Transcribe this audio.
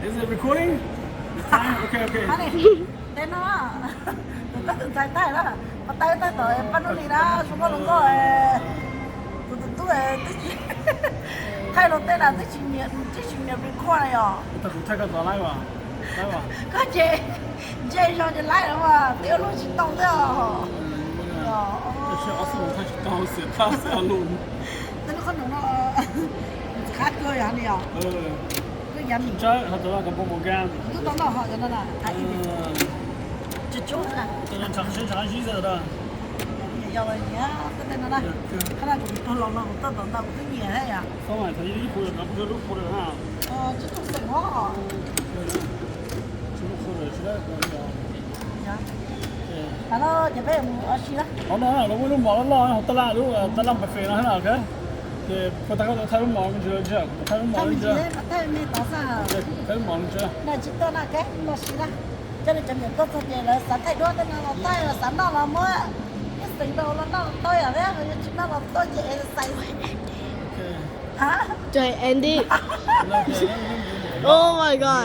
Is it recording? Fine, okay, okay. Teb no, tus koj tus ntxhais thaij na, pab tawb thaij tom pab nub li na, zoo nkauj zoo nkauj. Tus tus tub thaij los tej na twb tsis nyiam, twb tsis nyiam record na yom. Thaij koj tos laib as, laib as. Koj ces ntshe yog ces laib los mas twb luag tsis tau thiab os. Tsis ob xub thaij tsis tau, xiam thaj xiam lus. Tej lub qhob noom no qab kawg yog li os. Koj yav tsawb ho tau kom npau mus ga. Tub tau noj ho no na. Tsis tshua na. Yog los nyiam tej no na. Qhov no kuv tau los no kuv tau tom ntau kuv twb nyiam thiab yom. Tsis tau xeem os. Qhov no ces peb mus ua si na. Qhov no lawv muaj lub mos loj loj hauv tab laj, lub tab laj npa fes no thiab na, ok. Ces puas tag koj thaij lub mos me ntsis los ntsia, thaij lub mos me ntsis, thaij lub mos me ntsis. Tsis tuaj na, ok, mus ua si na. Coj li cov niam tuaj txog ces lawv xav thaij duab tej no los thaij, xav noj los muab ib xeem rau los noj tau yom, yog tsis noj los tuaj ces exercise. Andy. Oh my god.